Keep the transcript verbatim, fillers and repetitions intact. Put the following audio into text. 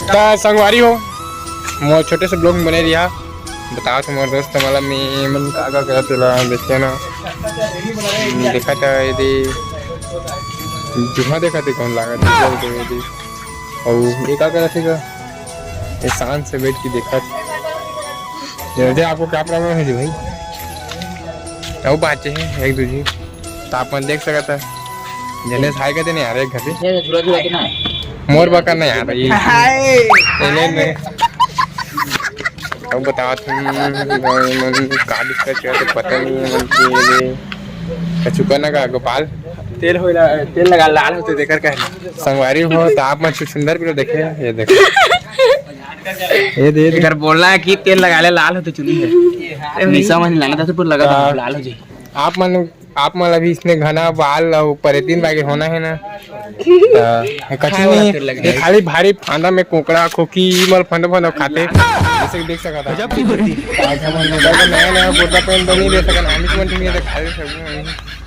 त संगवारी हो, मोर छोटे से vlog में बने रहा। बताओ तो मोर दोस्त वाला में मन का का करत ला देखते ना। देखा था ये दे, जुहा देखा थे कौन लागत है, ये दे। और ये का करत है का? ये शांत से बैठ के देखत। ये दे, आपको क्या problem है जी भाई? अउ बाचे हैं एक दू जी। तो आप मन देख सकत है, जने से हाय कहते नहीं आ रहे घर से। ये झूला झूला के ना। मोर बकर नहीं आ रही। हाय। इन्हें नहीं। अब बताओ तुम, मन का discuss करते पता नहीं है, मन के लिए। तो चुका ना का गोपाल? तेल होइला, तेल लगा लाल होते देकर कहना। संगवारी हो तो आप मन सुंदर भी देखे, ये देखो। ये दे, ये दे। इधर बोलना है कि तेल लगा ले, लाल होते चुनी है। निशा मन लाना था तो पूरा लगा था, हाँ। लाल हो जाए। आप मन, आप मन अभी इसने घना बाल और परेतीन बागे होना है ना। तो कछु खाए वाला नहीं, तेल लग ये जाए। खाली भारी फांदा में कोकड़ा, खोकी, ई मल फंदो फंदो खाते। जैसे कि देख सकता था। गजब की होती। आज हम लोग नया नया कुर्ता पैंट तो नहीं ले सकन, हम इसमें नहीं ले सकन।